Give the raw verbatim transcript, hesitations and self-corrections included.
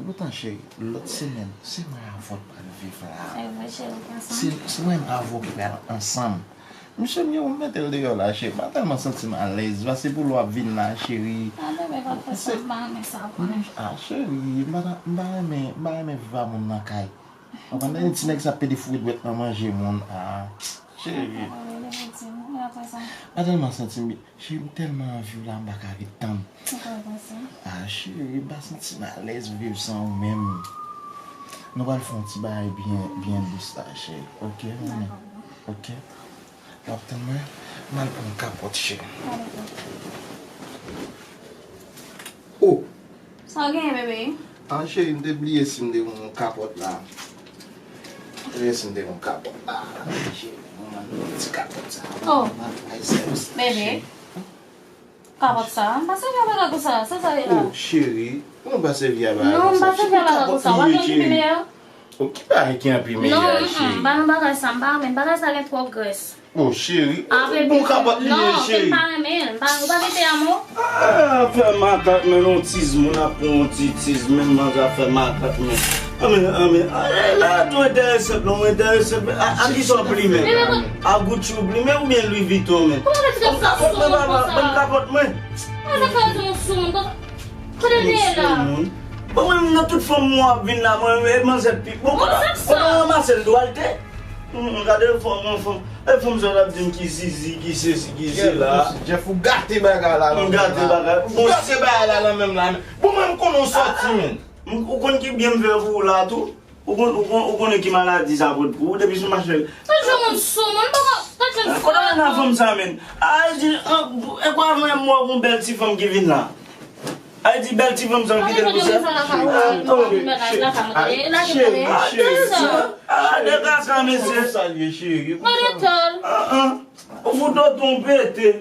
Poutan, cheri, lòt semèn, se mwen avè w k pral viv la. Se vre, cheri, w pran san. Se, se mwen avè w ki pral ansanm. Mesye m yo, m mete l deyò la, cheri. M pa tèlman santi m alèz. Pase pou lè w ap vin la, cheri. Ah, bebe, pa fè sa, m pa renmen sa, w konnen. Ah, cheri, m pa ta, m pa renmen, m pa renmen viv a moun nan kay. Ou konprann? Ti nèg sa pede foure dwèt nan manje moun. Ah, cheri. Pa tèlman santi m byen. Cheri, m tèlman anvi w la, m pa ka ret tann. Ah, cheri, m pa santi m alèz viv san ou menm. Nou pral fè yon ti bagay byen, byen dous la, cheri. Oke, mami? Oke. W ap tann mwen? M al pran kapòt, cheri. Oh! Sa w genyen, bebe? Ah, cheri, m te bliye si m te gen yon kapòt la. M te bliye si m te gen yon kapòt la. Cheri, m ban m ti kapòt sa. Oh. Bebe. Kapòt sa? M pa sèvi avèk sa. Sa sa ye la? Oh, cheri, ou pa sèvi avèk sa. Non, m pa sèvi avèk sa. W ap jwenn pi meyè. Oh, ki bagay ki anpi meyè, cheri? Non, m pa nan bagay sa. M pa renmen. Bagay sa gen twòp grès. Oh, cheri. Bon kapòt li ye, cheri. Non, m pa renmen l. M pa, ou pa mete a mo? Ah, fè makak, men yon tiz moun ap pran yon ti tiz, men manzè ap fè makak, men. Anmen, anmen. Ah, la, tou enteresan, non, enteresan. A, a ki sa w plimen? A Gucci w plimen oubyen Louis Vuitton, men? Kòman w fè ti kapòt mwen, papa? Ban m kapòt mwen. Kòman sa fè w di yon sou moun? Kote l ye la? Bon, mwen, nan tout fanm mwen ap vin la, mwen, e manzè pi. Bon, kote w ranmase l, Duarte? Gade fanm, yon fanm. E fanm sa w ap di m ki zizi, ki sesi, ki sela. Jeff, ou gate bagay la. Mwen gate bagay. Ou gate bagay la nan menm la. Bon, mwen, m konnen w sòti, men. Ou konn ki byen m fè pou ou la, tou? Ou konn, ou konn, ou konnen ki maladi sa pot pou ou depi sou mache. Tande yon moun sou moun, poko, tande yon sou moun. Kote w nan fanm sa, men? Ay di, e kwa mwen mò pou bèl ti fanm ki vin la? Ay di bèl ti fanm sa, kite l pou sè. Cheri, cheri, cheri. A de kaka, mesye. Salye, cheri. Ou fout ou tonbe te.